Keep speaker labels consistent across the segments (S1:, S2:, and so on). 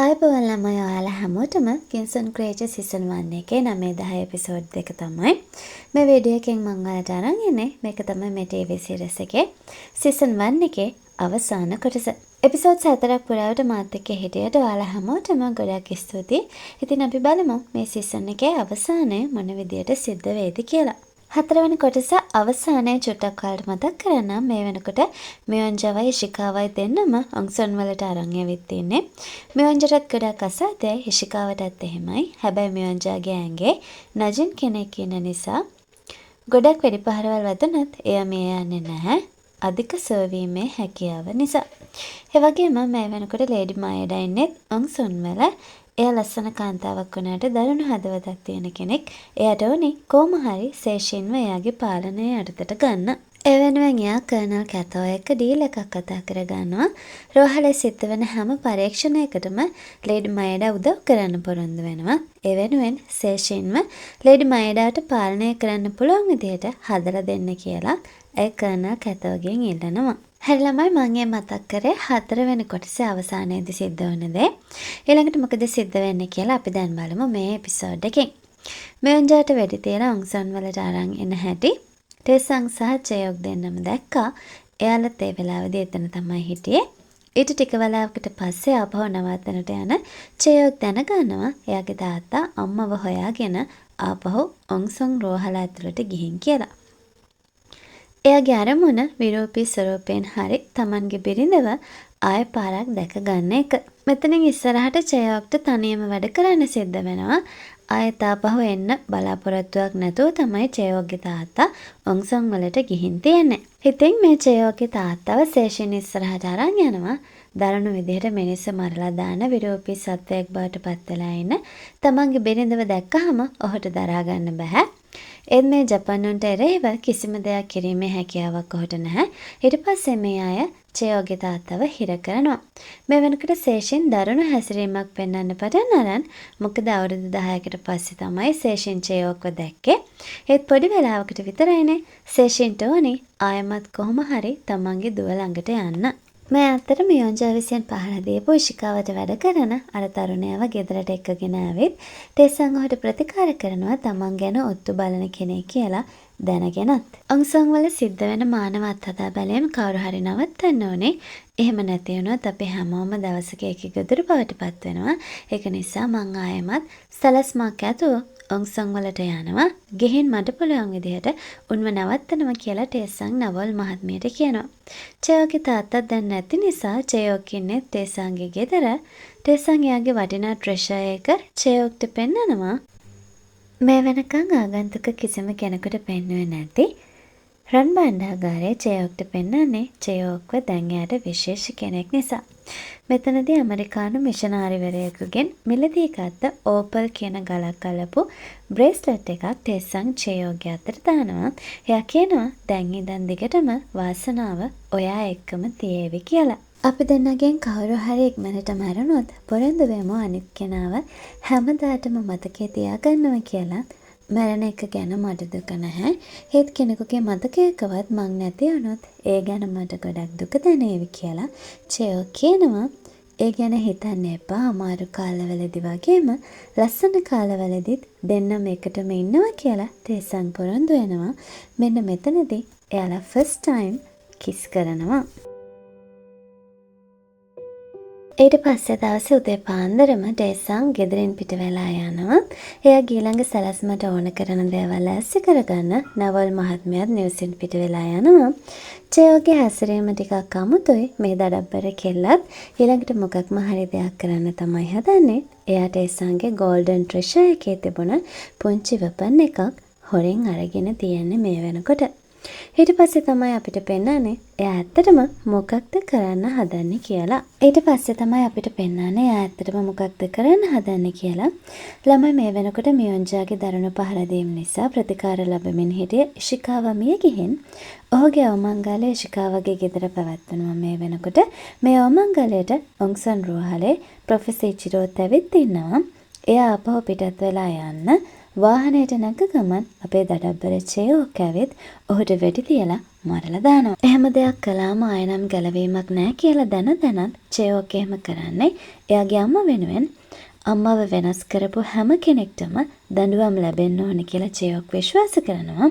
S1: ආයුබෝවන් ළමයි, ඔයාලා හැමෝටම කින්සන් ක්‍රියේචර් සීසන් 1 එකේ 9 10 එපිසෝඩ් දෙක තමයි මේ වීඩියෝ එකෙන් මං ඔයාලට අරන් එන්නේ. මේක තමයි මේ ටීවී සීරීස් එකේ සීසන් 1 එකේ අවසාන කොටස. එපිසෝඩ්ස් 4ක් පුරාවට මාත් එක්ක හිටියට ඔයාලා හැමෝටම ගොඩක් ස්තුතියි. ඉතින් අපි බලමු මේ සීසන් එකේ අවසානය මොන විදියට සිද්ධ වෙයිද කියලා. හතරවෙනි කොටස අවසානයේ චුට්ටක් ඔයාලට මතක් කරන්නම්. මේ වෙනකොට මියොන්ජවයි ඉෂිකාවයි දෙන්නම ඔන්සොන් වලට අරන් ඇවිත් තින්නේ. මියොන්ජටත් ගොඩක් අසාධ්‍යයි, ඉෂිකාවටත් එහෙමයි. හැබැයි මියොන්ජාගේ ඇඟේ නජින් කෙනෙක් ඉන්න නිසා ගොඩක් වෙඩි පහරවල් වැදුනත් එයා මිය යන්නේ නැහැ, අධික සුවවීමේ හැකියාව නිසා. ඒ වගේම මේ වෙනකොට ලේඩි මායඩා ඉන්නෙත් ඔන්සොන් වල. එයා ලස්සන කාන්තාවක් වුණාට දරුණු හදවතක් තියෙන කෙනෙක්. එයාට ඕනි කොහොම හරි සේෂින්ව එයාගේ පාලනය යටතට ගන්න. ඒ වෙනුවෙන් එයා කර්නල් කැතෝ එක්ක ඩීල් එකක් කතා කරගන්නවා. රෝහලේ සිද්ධ වෙන හැම පරීක්ෂණයකටම ලේඩි මයඩා උදව් කරන්න පොරොන්දු වෙනවා. ඒ වෙනුවෙන් සේෂින්ව ලේඩි මයඩාට පාලනය කරන්න පුළුවන් විදිහට හදලා දෙන්න කියලා ඇය කර්නල් කැතෝගෙන් ඉල්ලනවා. හරි ළමයි, මං ඒ මතක් කරේ හතරවෙනි කොටසේ අවසානයේදී සිද්ධ වුණ දේ. ඊළඟට මොකද සිද්ධ වෙන්නේ කියලා අපි දැන් බලමු මේ එපිසෝඩ් එකෙන්. මෙයොන්ජාට වෙඩි තියලා ඔන්සන් වලට අරන් එන හැටි ටෙසං සහ චයොක් දෙන්නම දැක්කා. එයාලත් ඒ වෙලාවේදී එතන තමයි හිටියේ. ඊට ටික වෙලාවකට පස්සේ ආපහු නවත්තනට යන චයොක් දැනගන්නවා එයාගේ තාත්තා අම්මව හොයාගෙන ආපහු ඔන්සොන් රෝහල ඇතුළට ගිහින් කියලා. එයාගේ අරමුණ විරූපී ස්වරූපයෙන් හරි තමන්ගේ බිරිඳව ආය පාරක් දැක ගන්න එක. මෙතනින් ඉස්සරහට චයොක්ට තනියම වැඩ කරන්න සිද්ධ වෙනවා. ආයෙත් ආපහු එන්න බලාපොරොත්තුවක් නැතුව තමයි චයොක්ගේ තාත්තා ඔන්සොන් වලට ගිහින් තියෙන්නේ. ඉතින් මේ චයොක්ගේ තාත්තව සේෂින් ඉස්සරහට අරන් යනවා. දරුණු විදිහට මිනිස්සු මරලා දාන විරූපී සත්වයෙක් බවට පත් වෙලා ඉන්න තමන්ගේ බිරිඳව දැක්කහම ඔහුට දරා ගන්න බැහැ. ඒත් මේ ජපනුන්ට එරෙහිව කිසිම දෙයක් කිරීමේ හැකියාවක් ඔහුට නැහැ. ඊට පස්සේ මේ අය චයෝගේ තාත්තව හිර කරනවා. මේ වෙනකොට සේෂින් දරුණු හැසිරීමක් පෙන්වන්න පටන් අරන්. මොකද අවුරුදු 10කට පස්සේ තමයි සේෂින් චයෝක්ව දැක්කේ. ඒත් පොඩි වෙලාවකට විතරයිනේ. සේෂින්ට ඕනි ආයෙමත් කොහොම හරි තමන්ගේ දුව ළඟට යන්න. මේ අතර මියොන්ජා විසින් පහර දීපු ඉෂිකාවට වැඩ කරන අර තරුණයව ගෙදරට එක්කගෙන ඇවිත් ටෙසං ඔහුට ප්‍රතිකාර කරනවා තමන් ගැන ඔත්තු බලන කෙනෙක් කියලා දැනගෙනත්. ඔන්සොන් වල සිද්ධ වෙන මානව අත්හදා බැලීම් කවුරු හරි නවත්තන්න ඕනේ. එහෙම නැති වුණොත් අපි හැමෝම දවසක ඒකේ ගොදුරු බවට පත් වෙනවා. ඒක නිසා මං ආයෙමත් සැලැස්මක් ඇතුව ඔන්සොන් වලට යනවා. ගිහින් මට පුළුවන් විදිහට උන්ව නවත්තනවා කියලා ටේසං නවල් මහත්මියට කියනවා. චයෝගේ තාත්තත් දැන් නැති නිසා චයෝක් ඉන්නේ ටේසංගේ ගෙදර. ටේසං එයාගේ වටිනා ට්‍රෙෂර් එක චයෝක්ට පෙන්නනවා. මේ වෙනකන් ආගන්තුක කිසිම කෙනෙකුට පෙන්නුවේ නැති රන් භාණ්ඩාගාරය චයෝක්ට පෙන්වන්නේ චයෝක්ව දැන් එයාට විශේෂ කෙනෙක් නිසා. මෙතනදී ඇමරිකානු මිෂනාරිවරයෙකුගෙන් මිලදී ගත්ත ඕපල් කියන ගලක් අලපු බ්‍රේස්ලට් එකක් ටෙස්සං චයෝගේ අතට දානවා. එයා කියනවා දැන් ඉඳන් දිගටම වාසනාව ඔයා එක්කම තියේවි කියලා. අපි දෙන්නගෙන් කවුරු හරි ඉක්මනට මැරුණොත් පොරොන්දු වෙමු අනිත් කෙනාව හැමදාටම මතකේ තියාගන්නවා කියලා. මැරෙන එක ගැන මට දුක නැහැ. ඒත් කෙනෙකුගේ මතකයකවත් මං නැති වුණොත් ඒ ගැන මට ගොඩක් දුක දැනේවි කියලා චයෝ කියනවා. ඒ ගැන හිතන්න එපා, අමාරු කාලවලදී වගේම ලස්සන කාලවලදීත් දෙන්නම එකටම ඉන්නවා කියලා ටේසං පොරොන්දු වෙනවා. මෙන්න මෙතනදී එයාලා ෆස්ට් ටයිම් කිස් කරනවා. ඊට පස්සේ දවසේ උදේ පාන්දරම ටේසං ගෙදරින් පිට වෙලා යනවා. එයා ඊළඟ සැලැස්මට ඕන කරන දේවල් ලෑස්ති කරගන්න නවල් මහත්මයාත් නිවසින් පිට වෙලා යනවා. චයෝගේ හැසිරීම ටිකක් අමුතුයි. මේ දඩබ්බර කෙල්ලත් ඊළඟට මොකක්ම හරි දෙයක් කරන්න තමයි හදන්නේ. එයා ටේසංගේ ගෝල්ඩන් ට්‍රෙෂර් එකේ තිබුණ පුංචි වෙපන් එකක් හොරෙන් අරගෙන තියෙන්නේ මේ වෙනකොට. ඊට පස්සේ තමයි අපිට පෙන්වන්නේ එයා ඇත්තටම මොකක්ද කරන්න හදන්නේ කියලා. ඊට පස්සේ තමයි අපිට පෙන්වන්නේ එයා ඇත්තටම මොකක්ද කරන්න හදන්නේ කියලා. ළමයි මේ වෙනකොට මියොන්ජාගේ දරුණු පහර දීම නිසා ප්‍රතිකාර ලැබමින් හිටිය ඉෂිකාව මිය ගිහින් ඔහුගේ අවමංගල්‍ය ඉෂිකාවගේ ගෙදර පැවැත්වෙනවා මේ වෙනකොට. මේ අවමංගල්‍යයට ඔන්සන් රෝහලේ ප්‍රොෆෙසර් ඉචිරෝත් ඇවිත් ඉන්නවා. එයා ආපහු පිටත් වෙලා යන්න වාහනයට නැග ගමන් අපේ දඩබ්බර චයෝක් ඇවිත් ඔහුට වෙඩි තියලා මරලා දානවා. එහෙම දෙයක් කළාම ආයෙ නම් ගැලවීමක් නෑ කියලා දැන දැනත් චේයොක් එහෙම කරන්නේ එයාගේ අම්මා වෙනුවෙන්. අම්මව වෙනස් කරපු හැම කෙනෙක්ටම දඬුවම් ලැබෙන්න ඕන කියලා චේයොක් විශ්වාස කරනවා.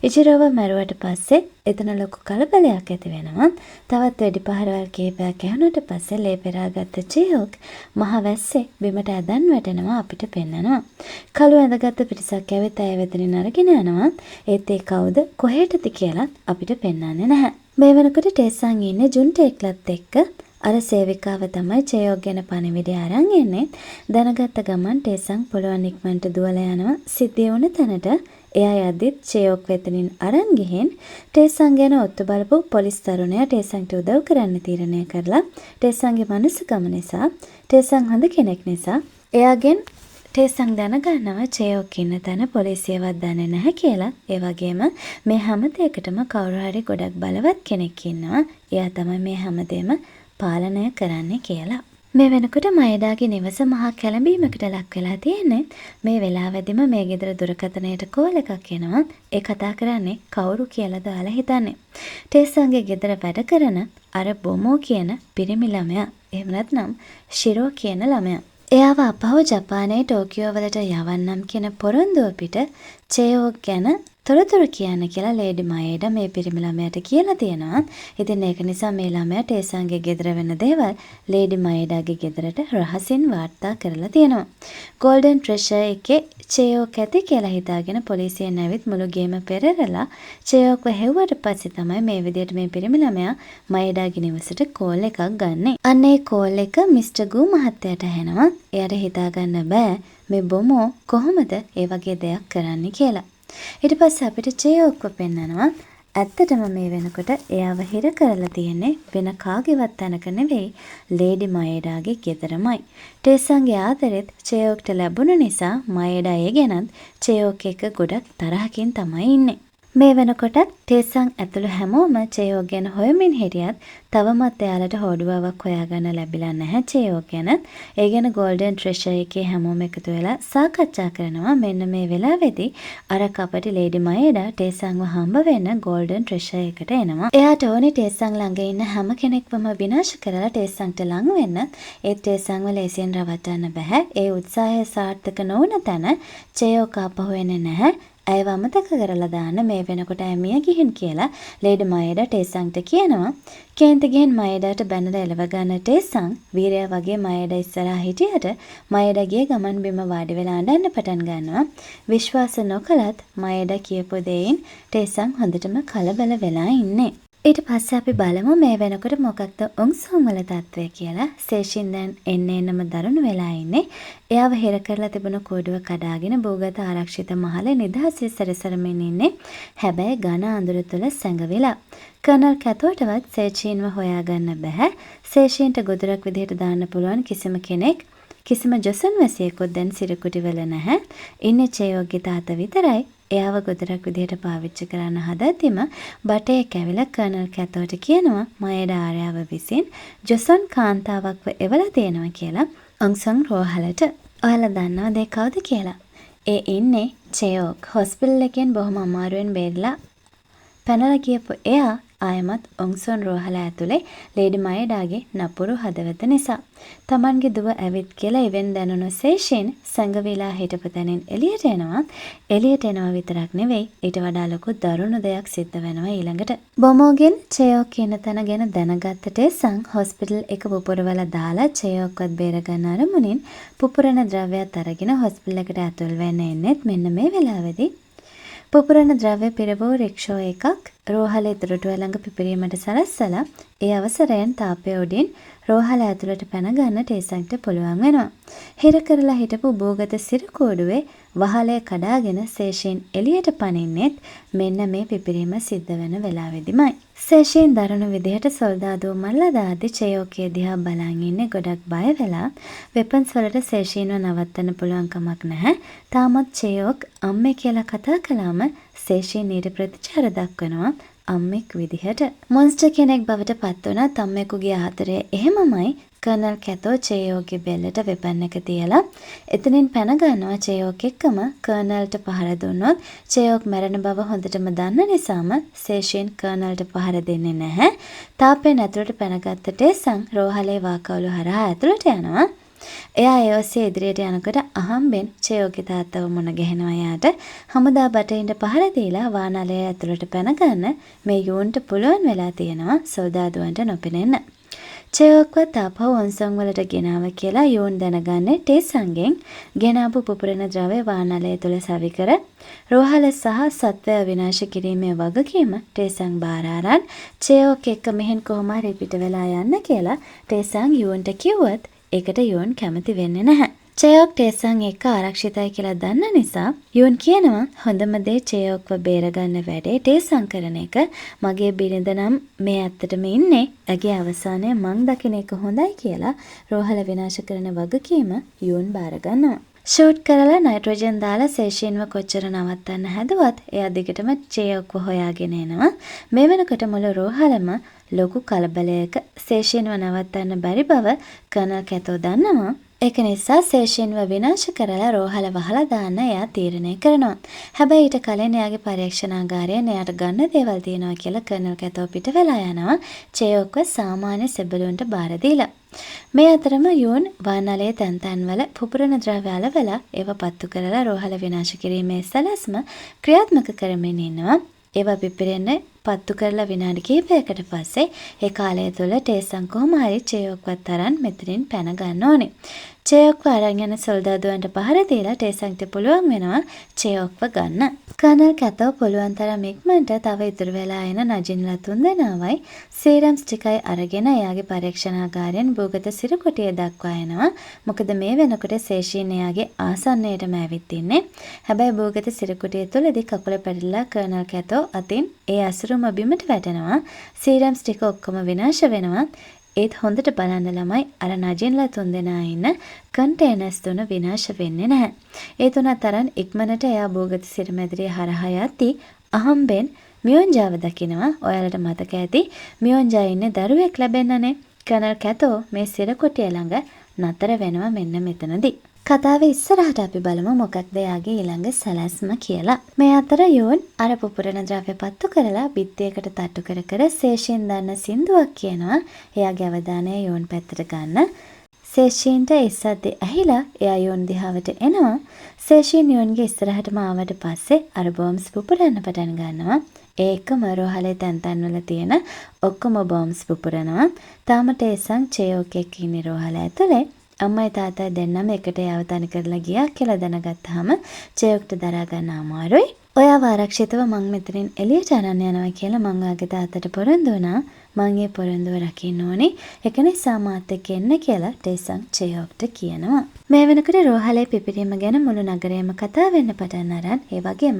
S1: ඉචිරෝව මැරුවට පස්සේ එතන ලොකු කලබලයක් ඇති වෙනවා. තවත් වෙඩි පහරවල් කිහිපයක් ඇහුනට පස්සේ ලේ පෙරාගත්ත චේයොක් මහ වැස්සේ බිමට ඇදන් වැටෙනවා අපිට පෙන්නනවා. කළු ඇඳගත්ත පිරිසක් ඇවිත් ඇය වෙතනින් අරගෙන යනවා. ඒත් ඒ කවුද කොහෙටද කියලා අපිට පෙන්වන්නේ නැහැ. මේ වෙනකොට ටේසන් ඉන්නේ ජුන්ටේක්ලත් එක්ක. අර සේවිකාව තමයි චේයොක් ගැන පණිවිඩය අරන් එන්නේ. දැනගත්ත ගමන් ටේසන් පුළුවන් ඉක්මනට දුවලා යනවා සිද්ධිය වුණ තැනට. එයා යද්දිත් චේයොක් වෙතනින් අරන් ගිහින් ටේසන් ගැන ඔත්තු බලපු පොලිස් තරුණයා ටේසන්ට උදව් කරන්න තීරණය කරලා ටේසන්ගේ මනුස්සකම නිසා, ටේසන් හොඳ කෙනෙක් නිසා එයාගෙන් ටේසන් දැනගන්නවා චේයොක් ඉන්න තැන පොලිසියවත් දන්නේ නැහැ කියලා. ඒ වගේම මේ හැම දෙයකටම කවුරු හරි ගොඩක් බලවත් කෙනෙක් ඉන්නවා. එයා තමයි මේ හැමදේම පාලනය කරන්නේ කියලා. මේ වෙනකොට මයඩාගේ නිවස මහා කැළඹීමකට ලක් වෙලා තියෙන්නේ. මේ වෙලාවෙදිම මේ ගෙදර දුරකථනයට කෝල් එකක් එනවා. ඒ කතා කරන්නේ කවුරු කියලාද ඔයාලා හිතන්නේ? ටේසන්ගේ ගෙදර වැඩ කරන අර බොමෝ කියන පිරිමි ළමයා. එහෙම නැත්නම් ෂිරෝ කියන ළමයා. එයාව අපහු ජපානයේ ටෝකියෝ වලට යවන්නම් කියන පොරොන්දුව පිට චේයෝ ගැන තොරතුරු කියන්න කියලා ලේඩි මයේඩා මේ පිරිමි ළමයාට කියලා තියෙනවා. ඉතින් ඒක නිසා මේ ළමයා ටේසන්ගේ ගෙදර වෙන දේවල් ලේඩි මයේඩාගේ ගෙදරට රහසින් වාර්තා කරලා තියෙනවා. ගෝල්ඩන් ට්‍රෙෂර් එකේ චේයෝක් ඇති කියලා හිතාගෙන පොලිසියෙන් ඇවිත් මුළු ගේම පෙරරලා චේයෝක්ව හෙව්වට පස්සේ තමයි මේ විදියට මේ පිරිමි ළමයා මයේඩාගේ නිවසට කෝල් එකක් ගන්නෙ. අන්න ඒ කෝල් එක මිස්ටර් ගූ මහත්තයාට ඇහෙනවා. එයාට හිතා ගන්න බෑ මේ බොමෝ කොහොමද ඒ වගේ දෙයක් කරන්නේ කියලා. ඊට පස්සේ අපිට චේයෝක්ව පෙන්නනවා. ඇත්තටම මේ වෙනකොට එයාව හිර කරලා තියෙන්නේ වෙන කාගේවත් තැනක නෙවෙයි, ලේඩි මයේඩාගේ ගෙදරමයි. ටේසන්ගේ ආදරෙත් චේයෝක්ට ලැබුණ නිසා මයේඩා ඒ ගැනත් චේයෝක් එක්ක ගොඩක් තරහකින් තමයි ඉන්නේ. මේ වෙනකොටත් ටේසන් ඇතුළු හැමෝම චේයෝක් ගැන හොයමින් හිටියත් තවමත් එයාලට හෝඩුවාවක් හොයාගන්න ලැබිලා නැහැ චේයෝක් ගැන. ඒ ගැන ගෝල්ඩන් ට්‍රෙෂර් එකේ හැමෝම එකතු වෙලා සාකච්ඡා කරනවා. මෙන්න මේ වෙලාවේදී අර කපටි ලේඩි මයේඩා ටේසන්ව හම්බ වෙන්න ගෝල්ඩන් ට්‍රෙෂර් එකට එනවා. එයාට ඕනේ ටේසන් ළඟ ඉන්න හැම කෙනෙක්වම විනාශ කරලා ටේසන්ට ලං වෙන්න. ඒත් ටේසන්ව ලේසියෙන් රවට්ටන්න බැහැ. ඒ උත්සාහය සාර්ථක නොවන තැන චේයෝක් ආපහු එන්නේ නැහැ. ඇයව අමතක කරලා දාන්න මේ වෙනකොට ඇය මිය ගිහින් කියලා ලේඩි මයේඩා ටේසන්ට කියනවා. කේන්ති ගිහින් මයේඩාට බැනලා එලව ගන්න ටේසන් වීරයා වගේ මයේඩා ඉස්සරහා හිටියට මයේඩා ගිය ගමන් බිම වාඩි වෙලා අඬන්න පටන් ගන්නවා. විශ්වාස නොකළත් මයේඩා කියපු දෙයින් ටේසන් හොඳටම කලබල වෙලා ඉන්නේ. ඊට පස්සේ අපි බලමු මේ වෙනකොට මොකක්ද ඔන්සොන් වල තත්ත්වය කියලා. සේෂින් දැන් එන්න එන්නම දරුණු වෙලා ඉන්නේ. එයාව හිර කරලා තිබුණු කූඩුව කඩාගෙන භූගත ආරක්ෂිත මහලේ නිදහසේ සැරසරමින් ඉන්නේ. හැබැයි ඝන අඳුර තුල සැඟවිලා. කර්නල් කැතෝටවත් සේෂින්ව හොයාගන්න බැහැ. සේෂින්ට ගොදුරක් විදිහට දාන්න පුළුවන් කිසිම කෙනෙක්, කිසිම ජොසන් වැසියෙකුත් දැන් සිරකුටි වල නැහැ. ඉන්නේ චේයෝගේ තාත්තා විතරයි. එයාව ගොදුරක් විදිහට පාවිච්චි කරන්න හදද්දිම බටයෙක් ඇවිල්ලා කර්නල් කැතෝට කියනවා මයේඩා ආර්යාව විසින් ජොසොන් කාන්තාවක්ව එවලා තියෙනවා කියලා ඔන්සොන් රෝහලට. ඔයාලා දන්නවද ඒ කවුද කියලා? ඒ ඉන්නේ චේයෝක්. හොස්පිටල් එකෙන් බොහොම අමාරුවෙන් බේරිලා පැනලා ගියපු එයා ආයමත් ඔන්සොන් රෝහල ඇතුලේ ලේඩි මයේඩාගේ නපුරු හදවත නිසා. තමන්ගේ දුව ඇවිත් කියලා ඉවෙන් දැනුණු සේෂින් සැඟවිලා හිටපු තැනින් එළියට එනවා. එළියට එනවා විතරක් නෙවෙයි, ඊට වඩා ලොකු දරුණු දෙයක් සිද්ධ වෙනවා ඊළඟට. බොමෝගෙන් චේයෝක් කියන තැන ගැන දැනගත්ත ටේසන් හොස්පිටල් එක පුපුරවලා දාලා චේයෝක්වත් බේරගන්න අරමුණින් පුපුරන ද්‍රව්‍යත් අරගෙන හොස්පිටල් එකට ඇතුල් වෙන්න එන්නෙත් මෙන්න මේ වෙලාවේදී. පුපුරන ද්‍රව්‍ය පිරවූ රික්ෂෝ එකක් රෝහලේ දොරටුව ළඟ පිපිරීමට සලස්සලා ඒ අවසරයෙන් තාප්පය උඩින් රෝහල ඇතුළට පැන ගන්න ටේසන්ට පුළුවන් වෙනවා. හිර කරලා හිටපු භූගත සිරකෝඩුවේ වහලය කඩාගෙන සේෂීන් එළියට පනින්නෙත් මෙන්න මේ පිපිරීම සිද්ධ වෙන වෙලාවෙදිමයි. සේෂීන් දරුණු විදිහට සොල්දාදුව මරලා දාද්දි චේයෝකේ දිහා බලන් ඉන්නේ ගොඩක් බය වෙලා. වෙපන්ස් වලට සේෂීන්ව නවත්තන්න පුළුවන් කමක් නැහැ. තාමත් චේයෝක් අම්මේ කියලා කතා කළාම සේෂීන් ඊට ප්‍රතිචාර දක්වනවා අම්මෙක් විදිහට. මොන්ස්ටර් කෙනෙක් බවට පත් වුණත් අම්මෙකුගේ ආදරය එහෙමමයි. කර්නල් කැතෝ චේයෝගේ බෙල්ලට වෙපන් එක තියලා එතනින් පැන ගන්නවා. චේයෝක් එක්කම කර්නල්ට පහර දුන්නොත් චේයෝක් මැරෙන බව හොඳටම දන්න නිසාම සේෂින් කර්නල්ට පහර දෙන්නේ නැහැ. තාපෙන් ඇතුළට පැනගත්ත ටේසං රෝහලේ වාකවලු හරහා ඇතුළට යනවා. එයා ඒ ඔස්සේ ඉදිරියට යනකොට අහම්බෙන් චේයෝගේ තාත්තව මුණ ගැහෙනවා. එයාට හමුදා බටහින්ට පහර දීලා වානලය ඇතුළට පැන ගන්න මේ යූන්ට පුළුවන් වෙලා තියෙනවා සොල්දාදුවන්ට නොපෙනෙන්න. චේයෝක්වත් ආපහු ඔන්සොන් වලට ගෙනාව කියලා යූන් දැනගන්නේ ටේසංගෙන්. ගෙනාපු පුපුරන ද්‍රව්‍ය වානලය තුල සවි කර රෝහල සහ සත්වයා විනාශ කිරීමේ වගකීම ටේසං බාර අරන් චේයෝක් එක්ක මෙහෙන් කොහොම හරි පිට වෙලා යන්න කියලා ටේසං යූන්ට කිව්වත් ඒකට යූන් කැමති වෙන්නේ නැහැ. චේයෝක් ටේසං එක්ක ආරක්ෂිතයි කියලා දන්න නිසා යූන් කියනවා හොඳම දේ චේයෝක්ව බේරගන්න වැඩේ ටේසං කරන එක. මගේ බිරිඳ නම් මේ ඇත්තටම ඉන්නේ. ඇගේ අවසානය මං දකින එක හොඳයි කියලා රෝහල විනාශ කරන වගකීම යූන් බාර ගන්නවා. ෂූට් කරලා නයිට්‍රෝජන් දාලා සේෂින්ව කොච්චර නවත්තන්න හැදුවත් එයා දිගටම චේයෝක්ව හොයාගෙන එනවා. මේ වෙනකොට මුළු රෝහලම ලොකු කලබලයක. සේෂින්ව නවත්තන්න බැරි බව කර්නල් කැතෝ දන්නවා. ඒක නිසා සේෂින්ව විනාශ කරලා රෝහල වහලා දාන්න එයා තීරණය කරනවා. හැබැයි ඊට කලින් එයාගේ පරීක්ෂණාගාරයෙන් එයාට ගන්න දේවල් තියෙනවා කියලා කර්නල් කැතෝ පිට වෙලා යනවා. චේයෝක්ව සාමාන්‍ය සෙබළුන්ට බාර දීලා. මේ අතරම යූන් වානලයේ තැන් තැන්වල පුපුරන ද්‍රව්‍ය අලවලා ඒවා පත්තු කරලා රෝහල විනාශ කිරීමේ සැලැස්ම ක්‍රියාත්මක කරමින් ඉන්නවා. ඒවා පිපිරෙන්න පත්තු කරලා විනාඩි කිහිපයකට පස්සේ ඒ කාලය තුළ ටේසං කොහොම හරි චේයෝක්වත් අරන් මෙතනින් පැන ගන්න ඕනේ. චේයෝක්ව අරන් යන සොල්දාදුවන්ට පහර දීලා ටේසංට පුළුවන් වෙනවා චේයෝක්ව ගන්න. කර්නල් කැතෝ පුළුවන් තරම් ඉක්මනට තව ඉතුරු වෙලා එන නජින්ලා තුන්දෙනාවයි සීරම්ස් ටිකයි අරගෙන එයාගේ පරීක්ෂණාගාරයෙන් භූගත සිරකොටිය දක්වා එනවා. මොකද මේ වෙනකොට සේෂීන් එයාගේ ආසන්නයටම ඇවිත් ඉන්නේ. හැබැයි භූගත සිරකොටිය තුලදී කකුල පැටලිලා කර්නල් කැතෝ අතින් ඒ අසුරුම බිමට වැටෙනවා. සීරම්ස් ටික ඔක්කොම විනාශ වෙනවා. ඒත් හොඳට බලන්න ළමයි, අර නජින්ලා තුන්දෙනා ඉන්න කන්ටේනර්ස් තුන විනාශ වෙන්නේ නැහැ. ඒ තුනත් අරන් ඉක්මනට එයා භූගත සිරමැදිරිය හරහා යද්දී අහම්බෙන් මියොන්ජාව දකිනවා. ඔයාලට මතක ඇති මියොන්ජා ඉන්නේ දරුවෙක් ලැබෙන්නනේ. කර්නල් කැතෝ මේ සිරකොටිය ළඟ නතර වෙනවා මෙන්න මෙතනදී. කතාවේ ඉස්සරහට අපි බලමු මොකක්ද එයාගේ ඊළඟ සැලැස්ම කියලා. මේ අතර යූන් අර පුපුරන ද්‍රව්‍ය පත්තු කරලා බිත්තියකට තට්ටු කර කර සේෂින් දන්න සින්දුවක් කියනවා. එයාගේ අවධානය යූන් පැත්තට ගන්න. සේෂින්ට ඒ සද්දේ ඇහිලා එයා යූන් දිහාවට එනවා. සේෂින් යූන්ගේ ඉස්සරහටම ආවට පස්සේ අර බෝම්ස් පුපුරන්න පටන් ගන්නවා. ඒ එක්කම රෝහලේ තැන් තැන්වල තියෙන ඔක්කොම බෝම්ස් පුපුරනවා. තාම ටේසං චේයෝක් එක්ක ඉන්නේ රෝහල ඇතුලේ. අම්මයි තාත්තයි දෙන්නම එකට එයාව තනි කරලා ගියා කියලා දැනගත්තාම චේයෝක්ට දරා ගන්න අමාරුයි. ඔයාව ආරක්ෂිතව මං මෙතනින් එළියට අරන් යනවා කියලා මං ඔයාගේ තාත්තට පොරොන්දු වුණා. මං ඒ පොරොන්දුව රකින්න ඕනේ. ඒක නිසා මාත් එක්ක එන්න කියලා ටේසං චේයෝක්ට කියනවා. මේ වෙනකොට රෝහලේ පිපිරීම ගැන මුළු නගරයම කතා වෙන්න පටන් අරන්, ඒ වගේම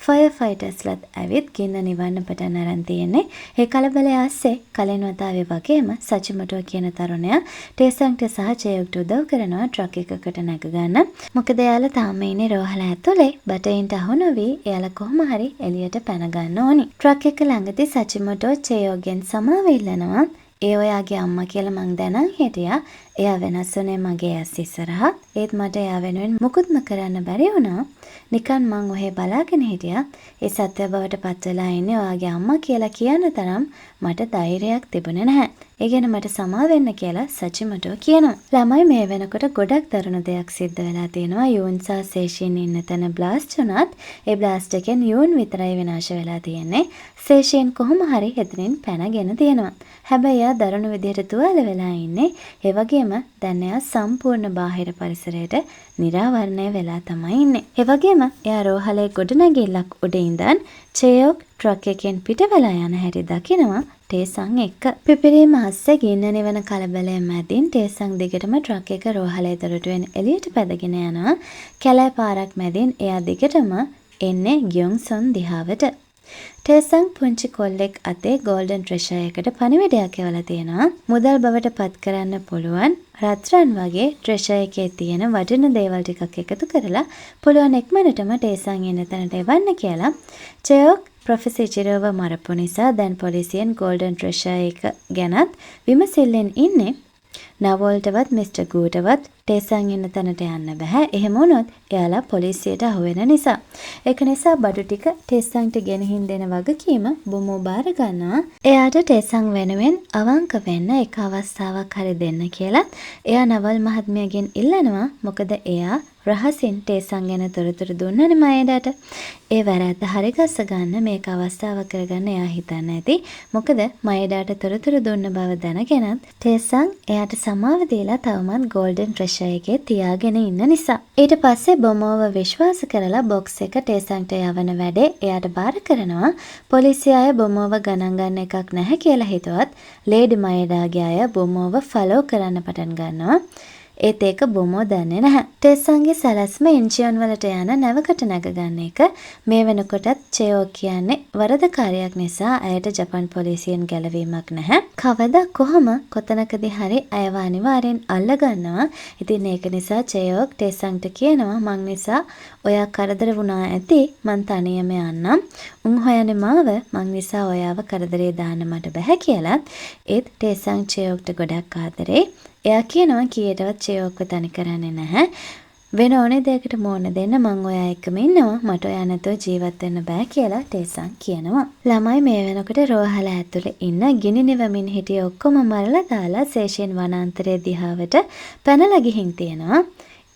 S1: ෆයර් ෆයිටර්ස්ලත් ඇවිත් ගින්න නිවන්න පටන් අරන් තියෙන්නේ. ඒ කලබලය අස්සේ කලින් වතාවේ වගේම සචිමොටෝ කියන තරුණයා ටේසංට සහ චේයෝක්ට උදව් කරනවා ට්‍රක් එකකට නැග ගන්න. මොකද එයාලා තාම ඉන්නේ රෝහල ඇතුලේ. බටහින්ට අහු නොවී එයාලා කොහොම හරි එළියට පැන ගන්න ඕනි. ට්‍රක් එක ළඟදී සචිමොටෝ චේයෝගෙන් සමාව ඉල්ලනවා. ඒ ඔයාගේ අම්මා කියලා මං දැනන් හිටියා. එයා වෙනස් වුණේ මගේ ඇස් ඉස්සරහා. ඒත් මට එයා වෙනුවෙන් මුකුත්ම කරන්න බැරි වුණා. නිකන් මං ඔහේ බලාගෙන හිටියා. ඒ සත්‍ය බවට පත් වෙලා ඉන්නේ ඔයාගේ අම්මා කියලා කියන්න තරම් මට ධෛර්යයක් තිබුණේ නැහැ. ඒ ගැන මට සමා වෙන්න කියලා සචිමොටෝ කියනවා. ළමයි මේ වෙනකොට ගොඩක් දරුණු දෙයක් සිද්ධ වෙලා තියෙනවා. යූන් සහ සේෂින් ඉන්න තැන බ්ලාස්ට් වුණත් ඒ බ්ලාස්ට් එකෙන් යූන් විතරයි විනාශ වෙලා තියෙන්නේ. සේෂින් කොහොම හරි එතනින් පැනගෙන තියෙනවා. හැබැයි එයා දරුණු විදිහට තුවාල වෙලා ඉන්නේ. ඒ වගේම දැන් එයා සම්පූර්ණ බාහිර පරිසරයට නිරාවරණය වෙලා තමයි ඉන්නේ. ඒ වගේම එයා රෝහලේ ගොඩනැගිල්ලක් උඩ ඉඳන් චේයොක් ට්‍රක් එකෙන් පිට වෙලා යන හැටි දකිනවා ටේසං එක්ක. පිපිරීම අස්සේ ගින්න නිවන කලබලය මැදින් ටේසං දිගටම ට්‍රක් එක රෝහලේ දොරටුවෙන් එළියට පැදගෙන යනවා. කැලෑ පාරක් මැදින් එයා දිගටම එන්නේ ගියොන්සොන් දිහාවට. ටේසං පුංචි කොල්ලෙක් අතේ ගෝල්ඩන් ට්‍රෙෂර් එකට පණිවිඩයක් එවලා තියෙනවා. මුදල් බවට පත් කරන්න පුළුවන් රත්රන් වගේ ට්‍රෙෂර් එකේ තියෙන වටින දේවල් ටිකක් එකතු කරලා පුළුවන් ඉක්මනටම ටේසං ඉන්න තැනට එවන්න කියලා. චෙයොක් ප්‍රොෆෙසර් ඉචිරෝව මරපු නිසා දැන් පොලිසියෙන් ගෝල්ඩන් ට්‍රෙෂර් එක ගැනත් විමසිල්ලෙන් ඉන්නේ. නවෝල්ටවත් මිස්ටර් ගූටවත් ටේසං ඉන්න තැනට යන්න බෑ. එහෙම වුණොත් එයාලා පොලිසියට අහු වෙන නිසා. ඒක නිසා බඩු ටික ටේසංට ගෙනහින් දෙන වගකීම බොමෝ බාර ගන්නවා. එයාට ටේසං වෙනුවෙන් අවංක වෙන්න එක අවස්ථාවක් හරි දෙන්න කියලා එයා නවල් මහත්මියගෙන් ඉල්ලනවා. මොකද එයා රහසින් ටේසං ගැන තොරතුරු දුන්නනේ මයේඩාට. ඒ වැරැද්ද හරිගස්ස ගන්න මේක අවස්ථාවක් කරගන්න එයා හිතන්න ඇති. මොකද මයේඩාට තොරතුරු දුන්න බව දැනගෙනත් ටේසං එයාට සමාව දීලා තවමත් ගෝල්ඩන් ට්‍රෙෂර් එකේ තියාගෙන ඉන්න නිසා. ඊට පස්සේ බොමෝව විශ්වාස කරලා බොක්ස් එක ටේසංට යවන වැඩේ එයාට බාර කරනවා. පොලිසිය අය බොමෝව ගණන් ගන්න එකක් නැහැ කියලා හිතුවත් ලේඩි මයේඩාගේ අය බොමෝව ෆලෝ කරන්න පටන් ගන්නවා. ඒත් ඒක බොමෝ දන්නේ නැහැ. ටේසංගේ සැලැස්ම ඉන්චියොන් වලට යන නැවකට නැග ගන්න එක. මේ වෙනකොටත් චේයෝ කියන්නේ වරදකාරයක් නිසා ඇයට ජපන් පොලිසියෙන් ගැලවීමක් නැහැ. කවදා කොහොම කොතනකදී හරි ඇයව අනිවාර්යෙන් අල්ල ගන්නවා. ඉතින් ඒක නිසා චේයෝක් ටේසංට කියනවා මං නිසා ඔයා කරදර වුණා ඇති, මං තනියම යන්නම්. උන් හොයන්නේ මාව, මං නිසා ඔයාව කරදරේ දාන්න මට බැහැ කියලා. ඒත් ටේසං චේයෝක්ට ගොඩක් ආදරේ. එයා කියනවා කීයටවත් චේයෝක්ව තනි කරන්නේ නැහැ. වෙන ඕනේ දෙයකට මෝන දෙන්න මං ඔයා එක්කම ඉන්නවා. මට ඔයා නැතුව ජීවත් වෙන්න බෑ කියලා ටේසං කියනවා. ළමයි මේ වෙනකොට රෝහල ඇතුලේ ඉන්න ගිනි නිවමින් හිටිය ඔක්කොම මරලා දාලා සේෂෙන් වනාන්තරයේ දිහාවට පැනලා ගිහින් තියෙනවා.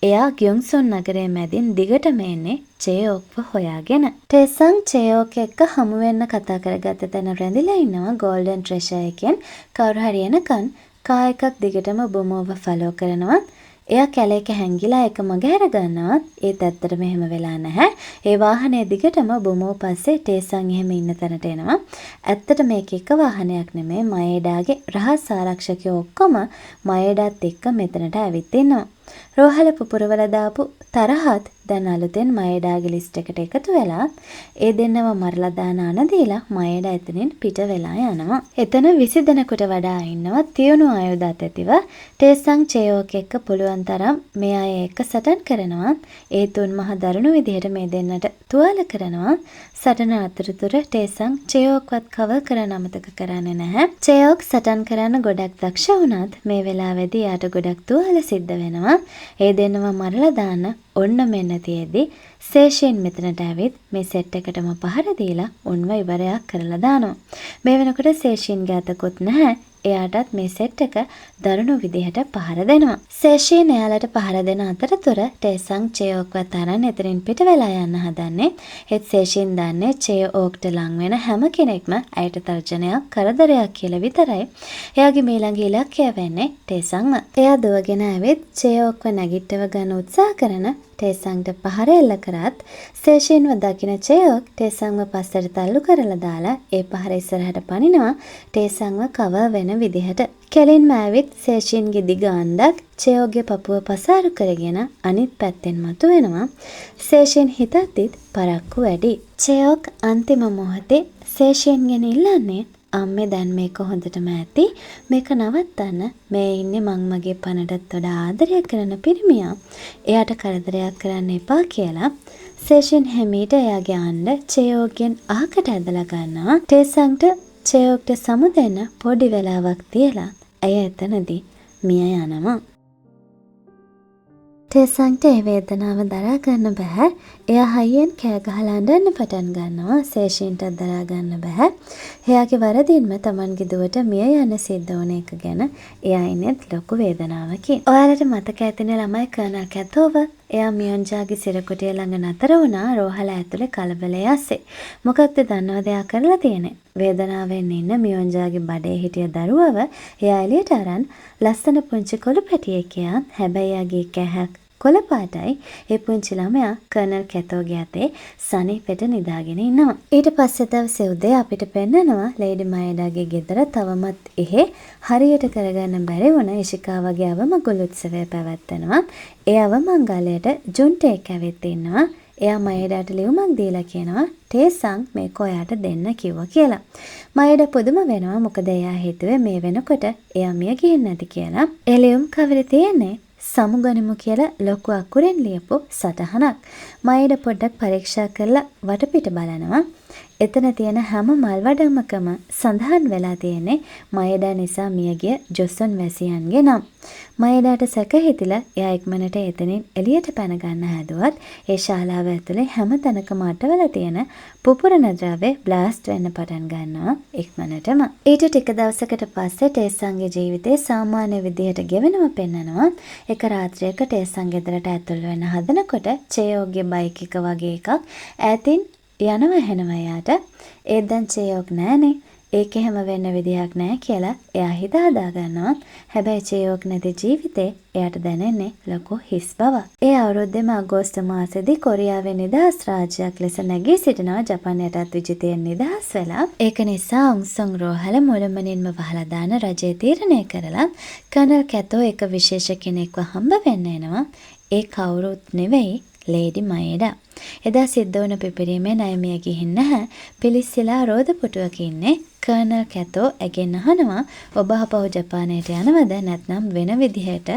S1: එයා ගියොන්සොන් නගරයේ මැදින් දිගටම එන්නේ චේයෝක්ව හොයාගෙන. ටේසං චේයෝක් එක්ක හමු වෙන්න කතා කරගත්ත තැන රැඳිලා ඉන්නවා ගෝල්ඩන් ට්‍රෙෂර් එකෙන් කවුරු හරි එනකන් කා එකක් දිගටම බොමෝව ෆලෝ කරනවා. එයා කැලේක හැංගිලා එක මගහැර ගන්නවා. ඒත් ඇත්තටම එහෙම වෙලා නැහැ. ඒ වාහනය දිගටම බොමෝ පස්සේ ටේසං එහෙම ඉන්න තැනට එනවා. ඇත්තට මේක එක වාහනයක් නෙමෙයි, මයේඩාගේ රහස් ආරක්ෂකයෝ ඔක්කොම මයේඩාත් එක්ක මෙතනට ඇවිත් ඉන්නවා. රෝහල පුපුරවල දාපු තරහත් දැන් අලුතෙන් මයේඩාගේ ලිස්ට් එකට එකතු වෙලා ඒ දෙන්නව මරලා දාන අන දීලා මයේඩා එතනින් පිට වෙලා යනවා. එතන 20 දෙනෙකුට වඩා ඉන්නවා තියුණු ආයුධات ඇතිව. ටේසං චේයෝක් එක්ක පුළුවන් තරම් මේ අය එක්ක සටන් කරනවා. ඒ තුන් මහ දරුණු විදිහට මේ දෙන්නට තුවාල කරනවා. සටන අතරතුර ටේසං චේයෝක්වත් කවර් කරන්න අමතක කරන්නේ නැහැ. චේයෝක් සටන් කරන්න ගොඩක් දක්ෂ වුණත් මේ වෙලාවේදී එයාට ගොඩක් තුවාල සිද්ධ වෙනවා. ඒ දෙන්නව මරලා දාන්න ඔන්න මෙන්න තියෙද්දි සේෂෙන් මෙතනට ඇවිත් මේ සෙට් එකටම පහර දීලා උන්ව ඉවරයක් කරලා දානවා. මේ වෙනකොට සේෂින්ගේ අතකුත් නැහැ. එයාටත් මේ සෙට් එක දරුණු විදිහට පහර දෙනවා. සේෂින් එයාලට පහර දෙන අතරතුර ටේසං චේයෝක්වත් අරන් එතනින් පිට වෙලා යන්න හදන්නේ. ඒත් සේෂින් දන්නේ චේයෝක්ට ලං වෙන හැම කෙනෙක්ම ඇයට තර්ජනයක් කරදරයක් කියලා විතරයි. එයාගේ මීළඟ ඉලක්කය වෙන්නේ ටේසංව. එයා දුවගෙන ඇවිත් චේයෝක්ව නැගිට්ටව ගන්න උත්සාහ කරන ටේසංට පහර එල්ල කරත් සේෂින්ව දකින චේයෝක් ටේසංව පස්සට තල්ලු කරලා දාලා ඒ පහර ඉස්සරහට පනිනවා ටේසංව කවර් වෙන විදිහට. කෙලින්ම ඇවිත් සේෂින්ගේ දිග අණ්ඩක් චේයෝගේ පපුව පසාරු කරගෙන අනිත් පැත්තෙන් මතුවෙනවා. සේෂින් හිතද්දිත් පරක්කු වැඩි. චේයෝක් අන්තිම මොහොතේ සේෂින්ගෙන් ඉල්ලන්නේ අම්මේ දැන් මේක හොඳටම ඇති, මේක නවත්තන්න, මේ ඉන්නේ මං මගේ පණටත් වඩා ආදරය කරන පිරිමියා, එයාට කරදරයක් කරන්න එපා කියලා. සේෂින් හැමීට එයාගේ අණ්ඩ චේයෝගෙන් අහකට ඇදලා ගන්නවා. ටේසංට චේයෝක්ට සමු දෙන්න පොඩි වෙලාවක් තියලා ඇය එතනදී මිය යනවා. ටේසංට ඒ වේදනාව දරා ගන්න බැහැ. එයා හයියෙන් කෑ ගහලා අඬන්න පටන් ගන්නවා. සේෂින්ටත් දරා ගන්න බැහැ. එයාගේ වරදින්ම තමන්ගේ දුවට මිය යන්න සිද්ධ වුණ එක ගැන එයා ඉන්නෙත් ලොකු වේදනාවකින්. ඔයාලට මතක ඇතිනේ ළමයි කර්නල් කැතෝව. එයා මියොන්ජාගේ සිරකුටිය ළඟ නතර වුණා රෝහල ඇතුලේ කලබලය ඇස්සේ. මොකක්ද දන්නවද එයා කරලා තියෙන්නේ? වේදනාවෙන් ඉන්න මියොන්ජාගේ බඩේ හිටිය දරුවව එයා එළියට අරන් ලස්සන පුංචි කොළු පැටියෙක් එයා. හැබැයි එයාගේ කැහක් කොළ පාටයි. ඒ පුංචි ළමයා කර්නල් කැතෝගේ අතේ සනීපෙට නිදාගෙන ඉන්නවා. ඊට පස්සේ දවසේ උදේ අපිට පෙන්නනවා ලේඩි මයඩාගේ ගෙදර තවමත් එහෙ හරියට කරගන්න බැරි වුණ ඉෂිකාවගේ අවමගුල් උත්සවය පැවැත්වෙනවා. ඒ අවමංගල්‍යයට ජුන්ටේක් ඇවිත් ඉන්නවා. එයා මයඩාට ලියුමක් දීලා කියනවා ටේසං මේක ඔයාට දෙන්න කිව්වා කියලා. මයඩා පුදුම වෙනවා, මොකද එයා හිතුවේ මේ වෙනකොට එයා මිය ගිහින් නැති කියලා. ඒ ලියුම් කවරේ තියෙන්නේ සමුගනිමු කියලා ලොකු අකුරෙන් ලියපු සටහනක්. මයඩ පොඩ්ඩක් පරීක්ෂා කරලා වටපිට බලනවා. එතන තියෙන හැම මල් වඩම්මකම සඳහන් වෙලා තියෙන්නේ මයේඩා නිසා මියගිය ජොසොන් වැසියන්ගේ නම්. මයේඩාට සැක හිතිලා එයා ඉක්මනට එතනින් එළියට පැන ගන්න හැදුවත් ඒ ශාලාව ඇතුලේ හැම තැනකම අටවලා තියෙන පුපුරන ද්‍රව්‍ය බ්ලාස්ට් වෙන්න පටන් ගන්නවා ඉක්මනටම. ඊට ටික දවසකට පස්සේ ටේසන්ගේ ජීවිතේ සාමාන්‍ය විදිහට ගෙවෙනව පෙන්නනවා. එක රාත්‍රියක ටේසන් ගෙදරට ඇතුල් වෙන්න හදනකොට චේයෝගේ බයික් එක වගේ එකක් ඈතින් යනවා ඇහෙනවා එයාට. ඒත් දැන් චේයෝක් නෑනේ. ඒක එහෙම වෙන්න විදිහක් නෑ කියලා එයා හිත හදා ගන්නවා. හැබැයි චේයෝක් නැති ජීවිතේ එයාට දැනෙන්නේ ලොකු හිස් බවක්. ඒ අවුරුද්දේම අගෝස්තු මාසෙදි කොරියාවේ නිදහස් රාජ්‍යයක් ලෙස නැගී සිටිනවා ජපන් යටත් විජිතයෙන් නිදහස් වෙලා. ඒක නිසා උන්සොන් රෝහල මුළුමනින්ම වහලා දාන රජය තීරණය කරලා කර්නල් කැතෝ එක විශේෂ කෙනෙක්ව හම්බ වෙන්න එනවා. ඒ කවුරුත් නෙවෙයි ලේඩි මයේඩා. එදා සිද්ධ වුණ පිපිරීමෙන් ඇය මිය ගිහින් නැහැ. පිලිස්සිලා රෝද පුටුවක ඉන්නේ. කර්නල් කැතෝ ඇගෙන් අහනවා ඔබ ආපහු ජපානයට යනවද නැත්නම් වෙන විදිහට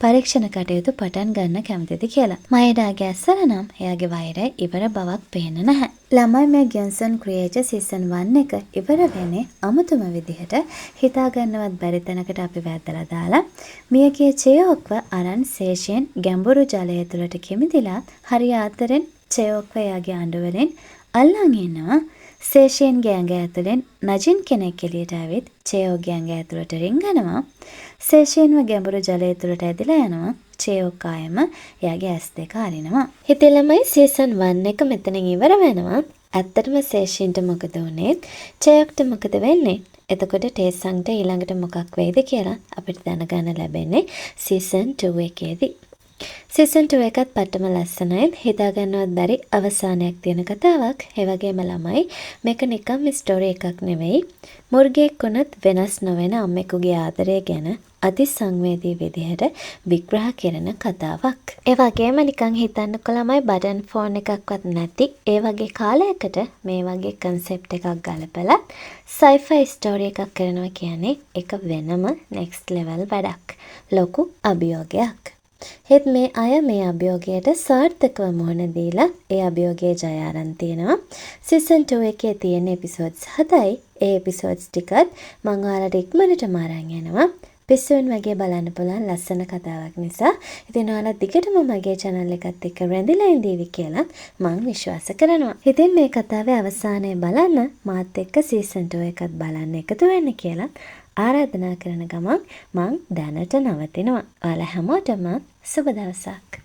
S1: පරීක්ෂණ කටයුතු පටන් ගන්න කැමතිද කියලා. මයේඩාගේ ඇස්වල නම් එයාගේ වෛරය ඉවර බවක් පේන්න නැහැ. ළමයි මේ ග්‍යොන්සන් ක්‍රියේචර් සීසන් 1 එක ඉවර වෙන්නේ අමුතුම විදිහට හිතා ගන්නවත් බැරි තැනකට අපි වැද්දලා දාලා මියගිය චේයොක්ව අරන් සේෂයෙන් ගැඹුරු ජලය තුළට කිමිදිලා හරි ආදරෙන් චේයොක්ව එයාගේ අඬු වලින් අල්ලන් ඉන්නවා. සේෂයන්ගේ ඇඟ ඇතුලෙන් නජින් කෙනෙක් එළියට ඇවිත් චේයොක්ගේ ඇඟ ඇතුලට රිංගනවා. සේෂයන්ව ගැඹුරු ජලය තුළට ඇදිලා යනවා. චේයොක් ආයෙම එයාගේ ඇස් දෙක අරිනවා. ඉතින් ළමයි සීසන් 1 එක මෙතනින් ඉවර වෙනවා. ඇත්තටම සේෂින්ට මොකද වුනේ? චේයොක්ට මොකද වෙන්නේ? එතකොට ටේසන්ට ඊළඟට මොකක් වෙයිද කියලා අපිට දැනගන්න ලැබෙන්නේ සීසන් 2 එකේදී. සීසන් 2 එකත් පට්ටම ලස්සනයි. හිතා ගන්නවත් බැරි අවසානයක් තියෙන කතාවක්. ඒ වගේම ළමයි මේක නිකම් ස්ටෝරි එකක් නෙවෙයි. මුර්ගයෙක් වුණත් වෙනස් නොවන අම්මෙකුගේ ආදරය ගැන අති සංවේදී විදිහට විග්‍රහ කෙරෙන කතාවක්. ඒ වගේම නිකන් හිතන්නකෝ ළමයි බටන් ෆෝන් එකක්වත් නැති ඒ වගේ කාලයකට මේ වගේ කන්සෙප්ට් එකක් ගලපලා සයිෆයි ස්ටෝරි එකක් කරනවා කියන්නේ ඒක වෙනම නෙක්ස්ට් ලෙවල් වැඩක්. ලොකු අභියෝගයක්. ඒත් මේ අය මේ අභියෝගයට සාර්ථකව මුහුණ දීලා ඒ අභියෝගයේ ජය අරන් තියෙනවා. සීසන් 2 එකේ තියෙන එපිසෝඩ්ස් 7යි. ඒ එපිසෝඩ්ස් ටිකත් මං ඔයාලට ඉක්මනටම අරන් යනවා. පිස්සුවෙන් වගේ බලන්න පුළුවන් ලස්සන කතාවක් නිසා. ඉතින් ඔයාලා දිගටම මගේ channel එකත් එක්ක රැඳිලා ඉඳීවි කියලා මං විශ්වාස කරනවා. ඉතින් මේ කතාවේ අවසානය බලන්න මාත් එක්ක සීසන් 2 එකත් බලන්න එකතු වෙන්න කියලා ආරාධනා කරන ගමන් මං දැනට නවතිනවා. ඔයාලා හැමෝටම සුබ දවසක්.